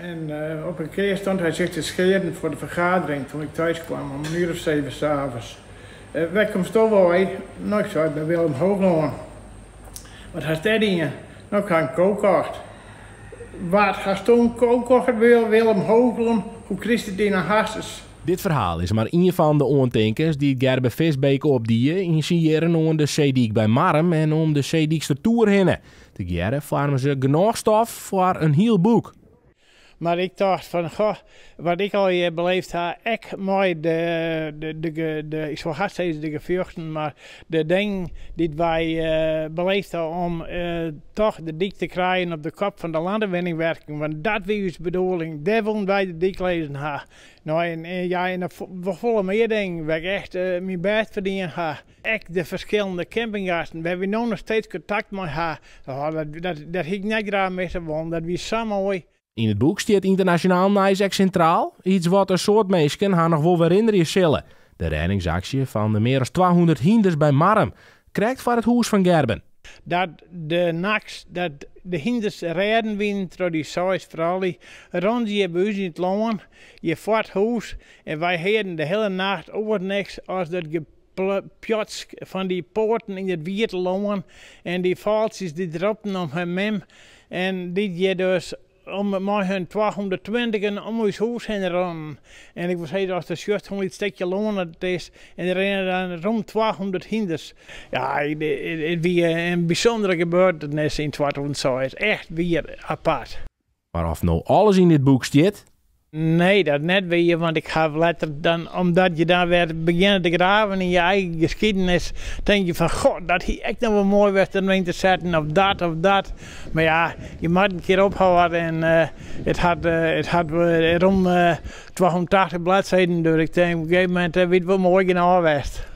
En op een keer stond hij zich te scheren voor de vergadering toen ik thuis kwam om een uur of 7 's avonds. Wêr komsto wei? No, ik sei, by Willem Hoogland. Wat hast dêr dien? No, ik ha in ko kocht. Wat, hasto in ko kocht by Willem Hoogland? Hoe krijst it yn 'e harsens? Dit ferhaal is mar ien fan de oantinkens dy't Gerben Visbeek opdie yn syn jierren oan de seedyk by Marrum en om de Seedykster Toer hinne. Tegearre foarmen se genôch stof foar in hiel boek. Mar ik tocht fan, goh, wat ik allegear beleefd ha, ek mei de, de, de, de, ik soe hast sizze de gefjochten, mar de dingen dy't wy beleefd ha om toch de dyk te krijen op de kop fan de landewenningwerken, want dat wie ús bedoeling, dêr woenen wy de dyk lizzen ha. No en ja, en noch folle mear dingen wêr't ik echt myn bêst foar dien ha. Ek de ferskillende campinggasten wêr't wy no noch steeds kontakt mei ha, oh, dat, dat hie ik net graach misse wollen, dat wie sa moai. Yn it boek stiet ynternasjonaal nijs ek sintraal, iets wat in soad minsken har noch wol werinnerje sille. De rêdingsaksje fan de mear as 200 hynders by Marrum, krekt foar it hûs fan Gerben. Dat de nachts dat de hynders rêden wienen troch dy seis froulju, rûnen se hjir by ús yn it lân, hjir foar it hûs, en wy hearden de hiele nacht oars niks as dat gepjotsk fan dy poaten yn it wiete lân en dy fôltsjes dy't ropten om har mem en dy't hjir dus om mei hun twahûnderttweintigen om ús hûs hinne rûnen. En ik wol sizze, ast sjochst hoe lyts stikje lân it is en der rinne dan rûn 200 hynders. Ja, it wie in bysûndere gebeurtenis yn 2006. Echt wier apart. Mar oft no alles yn dit boek stiet? Nee, dat net wier, want ik haw letter dan, omdat je dan wer begjinne te graven yn je eigen geschiedenis, tink je fan, goh, dat hie ek noch wol moai west om yn te setten, of dat of dat. Mar ja, je moatte in kear ophâlde en it hat it hat rûn 280 bladsiden, dus ik tink op in gegeven momint wie it wol moai genôch west.